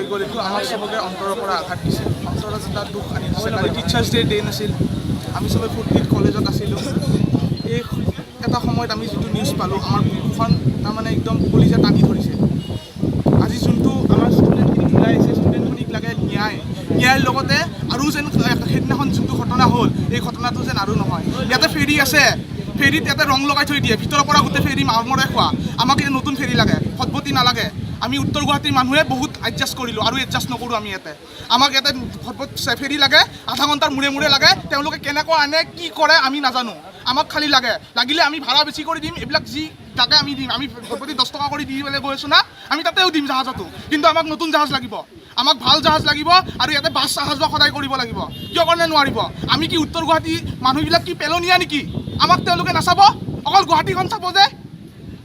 গ'ল, এইটো আমাক চবকে অন্তৰৰ পৰা আঘাত দিছে, অন্তৰত এটা দুখ আনি দিছে। কালি টিচাৰ্ছ ডে ডে নাছিল, আমি চবে ফূৰ্তিত কলেজত আছিলোঁ। এই এটা সময়ত আমি যিটো নিউজ পালোঁ, আমাৰ বুকুখন তাৰমানে একদম কলিজা টানি ধৰিছে। আজি যোনটো আমাৰ ষ্টুডেণ্টখিনি ওলাই আহিছে, ষ্টুডেণ্টখিনিক লাগে ন্যায়। ন্যায়ৰ লগতে আৰু যেন সেইদিনাখন যোনটো ঘটনা হ'ল, এই ঘটনাটো যেন আৰু নহয়। ইয়াতে ফেৰী আছে, ফেৰীত ইয়াতে ৰং লগাই থৈ দিয়ে, ভিতৰৰ পৰা গোটেই ফেৰী মাৰমৰে খোৱা। আমাক এতিয়া নতুন ফেৰী লাগে, ফটফটি নালাগে। আমি উত্তৰ গুৱাহাটীৰ মানুহে বহুত এডজাষ্ট কৰিলোঁ, আৰু এডজাষ্ট নকৰোঁ আমি ইয়াতে। আমাক ইয়াতে ফটফট ফেৰী লাগে, আধা ঘণ্টাৰ মূৰে মূৰে লাগে। তেওঁলোকে কেনেকুৱা আনে, কি কৰে আমি নাজানো, আমাক খালি লাগে। লাগিলে আমি ভাড়া বেছি কৰি দিম, এইবিলাক যি লাগে আমি দিম। আমি প্ৰতি 10 টকা কৰি দি পেলাই গৈ আছোঁ না, আমি তাতেও দিম জাহাজতো, কিন্তু আমাক নতুন জাহাজ লাগিব, আমাক ভাল জাহাজ লাগিব। আৰু ইয়াতে বাছ অহা যোৱা সদায় কৰিব লাগিব। কিয় কাৰণে নোৱাৰিব? আমি কি উত্তৰ গুৱাহাটী মানুহবিলাক কি পেলনীয়া নেকি? আমাক তেওঁলোকে নাচাব, অকল গুৱাহাটীখন চাব যে?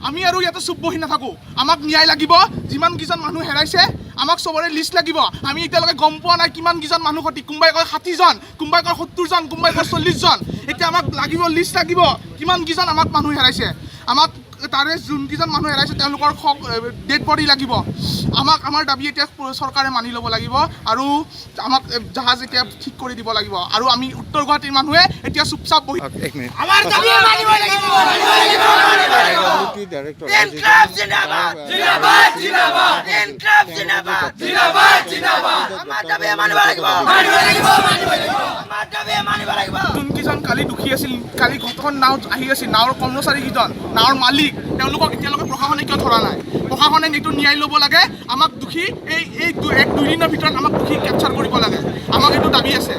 আমি আৰু ইয়াতে চুপ বহি নাথাকোঁ। আমাক ন্যায় লাগিব। যিমানকেইজন মানুহ হেৰাইছে, আমাক চবৰে লিষ্ট লাগিব। আমি এতিয়ালৈকে গম পোৱা নাই কিমানকেইজন মানুহ সঠিক। কোনোবাই কয় 60জন, কোনোবাই কয় 70জন, কোনোবাই কয় 40জন। এতিয়া আমাক লাগিব, লিষ্ট লাগিব, কিমানকেইজন আমাক মানুহ হেৰাইছে। আমাক তাৰে যোনকেইজন মানুহ হেৰাইছে, তেওঁলোকৰ ডেড বডি লাগিব আমাক। আমাৰ দাবী এতিয়া চৰকাৰে মানি ল'ব লাগিব আৰু আমাক জাহাজ এতিয়া ঠিক কৰি দিব লাগিব। আৰু আমি উত্তৰ গুৱাহাটীৰ মানুহে এতিয়া চুপচাপ বহি এক মিনিট। আমাৰ দাবী মানিব লাগিব, মানিব লাগিব, মানিব লাগিব। ডাইৰেক্টৰ। ইনকলাব জিন্দাবাদ, জিন্দাবাদ, জিন্দাবাদ। ইনকলাব জিন্দাবাদ, জিন্দাবাদ, জিন্দাবাদ। আমাৰ দাবী মানিব লাগিব, মানিব লাগিব, মানিব লাগিব। আমাৰ দাবী মানিব লাগিব। যোনকেইজন কালি দুখী আছিল, কালি ঘটখন নাৱত আহি আছিল, নাৱৰ কৰ্মচাৰীকেইজন, নাৱৰ মালিক, তেওঁলোকক এতিয়ালৈকে প্ৰশাসনে কিয় ধৰা নাই? প্ৰশাসনে এইটো ন্যায় ল'ব লাগে। আমাক দোষী এই এই এক দুদিনৰ ভিতৰত আমাক দোষী কেপচাৰ কৰিব লাগে। আমাক এইটো দাবী আছে।